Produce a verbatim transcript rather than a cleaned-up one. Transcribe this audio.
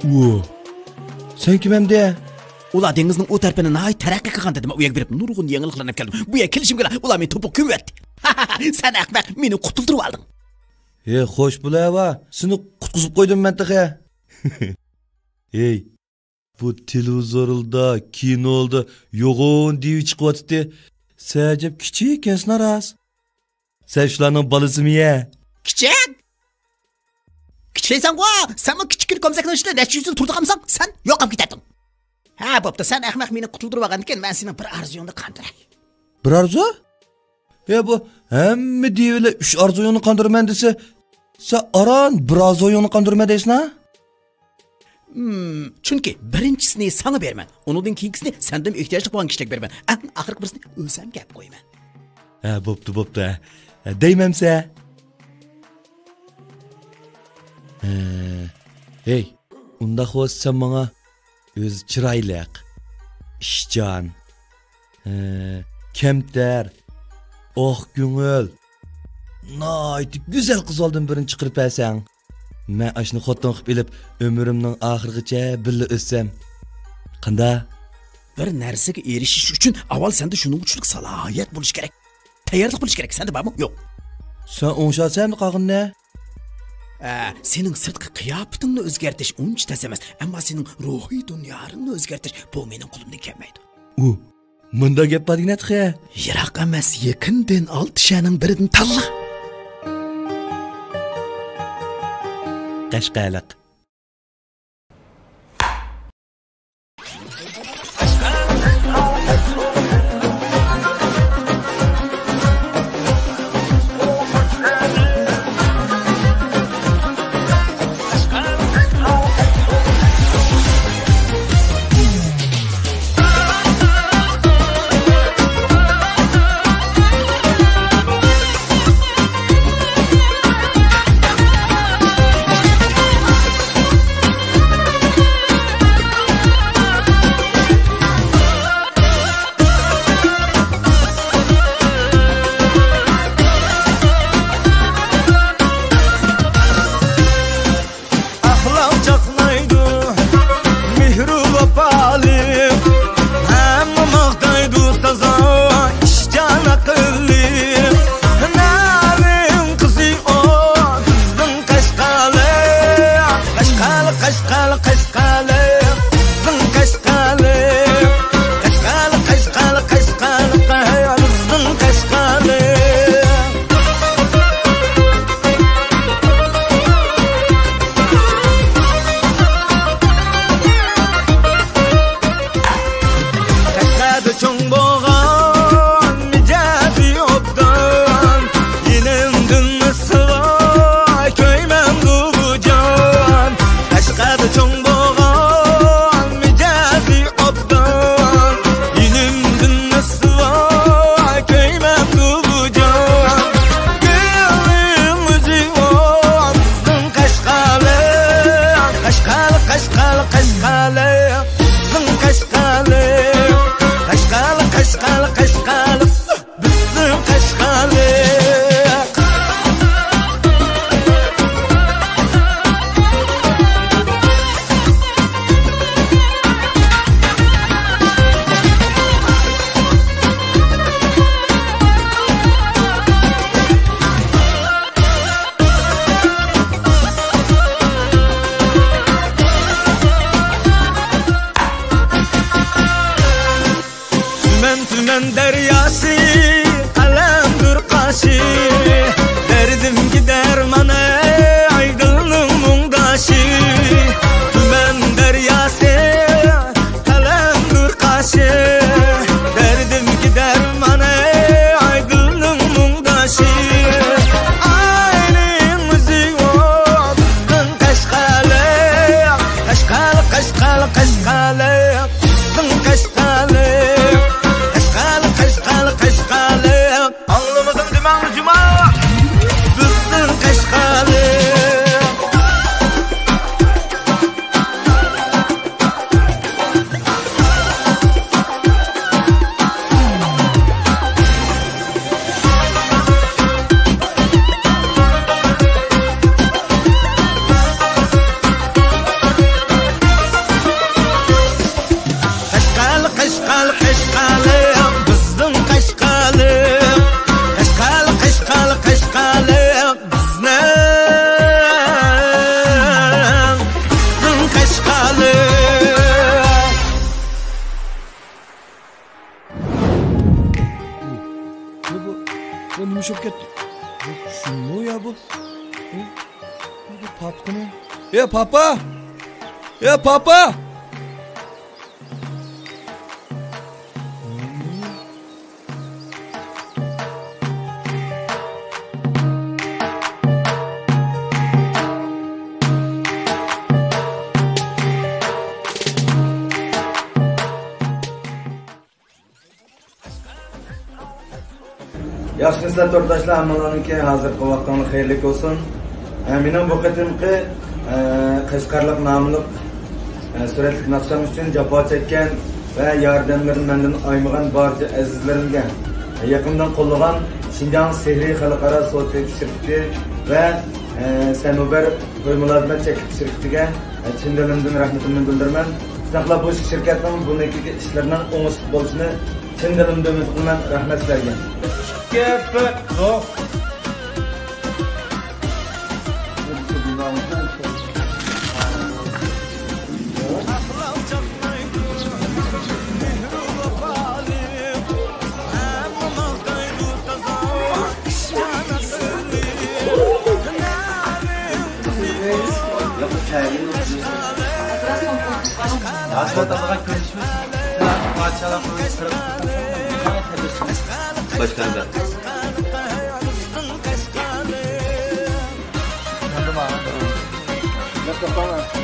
ئۇ، سەن كىم ئەمدى؟ ئۇلار دېڭىزنىڭ ئۇ تەرىپىنى ناھايىتى تەرەققىي قىلغان دېدىم. ئۇ يەرگە بېرىپ نۇرغۇن يېڭىلىقلارنى ئەپ كەلدىم. بۇ يەرگە كېلىشىمگىلا ئۇلار مېنى توپۇق كۆمۈۋەتتى. سەن ئەخمەق، مېنى قۇتۇلدۇرۇۋالدىڭ. ھېي، خوش بول ھاۋا، سېنى قۇتقۇزۇپ قويدۇم مەن تېخى. ھېي، بۇ تېلېۋىزورلىدا، كىنولىدا يوغان دېۋى چىقىۋاتىتتى. سەن ئەجەب كىچىككەنسەن راست. سەن شۇلارنىڭ بالىسىمۇ يە؟ كىچىك؟ كىچىكسەنغۇ! سەنمۇ كىچىككىنە كومزەكنىڭ ئىچىدە نەچچە يۈز يىل تۇردۇقامساڭ، سەن يوقاپ كېتەتتىڭ. ھە، بوپتۇ، سەن ئەخمەق مېنى قۇتۇلدۇرۇۋالغاندىكىن، مەن سېنىڭ بىر ئارزۇيۇڭنى قاندۇراي. بىر ئارزۇ؟ ھە، بۇ ھەممە دېۋىلەر ئۈچ ئارزۇيۇڭنى قاندۇرىمەن دېسە، سەن ئاران بىر ئارزۇيۇڭنى قاندۇرىمەن دەيسەن ھە؟ ھىم، چۈنكى بىرىنچىسىنى ساڭا بېرىمەن، ئۇنىڭدىن كېيىنكىسىنى سەندىنمۇ ئېھتىياجلىق بولغان كىشىلەرگە بېرىمەن، ئەڭ ئاخىرقى بىرسىنى ئۆزۈمگە ئەپ قويىمەن. ھە، بوپتۇ، بوپتۇ، ھە. ھە، دەيمەمسە؟ ھە. ھەي، ئۇنداق بولسا سەن ماڭا ئۆزى چىرايلىق، ئىشچان، ھە، كەمتەر، ئاق كۆڭۈل، ناھايىتى گۈزەل قىزلارنىڭ بىرىنى چىقىرىپ بەرسەڭ، مەن ئاشۇنى خوتۇن قىلىپ ئېلىپ، ئۆمرۈمنىڭ ئاخىرىغىچە بىللە ئۆتسەم. قانداق؟ بىر نەرسىگە ئېرىشىش ئۈچۈن ئاۋۋال سەندە شۇنىڭغا چۈشلۈك سالاھىيەت بولۇشى كېرەك. تەييارلىق بولۇشى كېرەك. سەندە بارمۇ؟ يوق. سەن ئوڭشالسەن قالغىنىنى. ئە، سېنىڭ سىرتقى قىياپىتىڭنى ئۆزگەرتىش ئۇنچە تەس ئەمەس، ئەمما سېنىڭ روھىي دۇنياڭنى ئۆزگەرتىش، بۇ مېنىڭ قولۇمدىن كەلمەيدۇ. ئۇ، مۇنداق گەپ بار دېگىنە تېخى. يىراق ئەمەس، يېقىندىن ئالتە شەھەرنىڭ بىرىدىن تاللا. قەشقەرلىق. چۈشۈپ كەتتى. بۇ چۈشۈممۇ يا بۇ؟ بۇ، بۇ پاپا قېنى؟ ئە، پاپا! ئە، پاپا! ياخشىمۇسىلەر تورداشلار، ھەممىڭلارنىڭكى ھازىرقى ۋاقتىڭلار خەيرلىك بولسۇن. ئە، مېنىڭ بۇ قېتىمقى، ئە، قەشقەرلىق ناملىق، ئە، سۈرەتلىك ناخشام ئۈچۈن جاپا چەككەن ۋە ياردەملىرىنى مەندىن ئايىمىغان بارچە ئەزىزلىرىمگە، ئە، يېقىندىن قوللىغان شىنجاڭ سېھرىي خەلقئارا سودا شىركىتى ۋە، ئە، سەنۇبەر توي مۇلازىمەت چەكلىك شىركىتىگە، ئە، چىن دىلىمدىن رەھمىتىمنى بىلدۈرىمەن. شۇنداقلا بۇ ئىككى شىركەتنىڭ بۇندىن كېيىنكى ئىشلىرىنىڭ ئوڭۇشلۇق بولۇشىنى چىن دىلىمدىن ئۈمىد قىلىمەن. رەھمەت سىلەرگە. باشقا.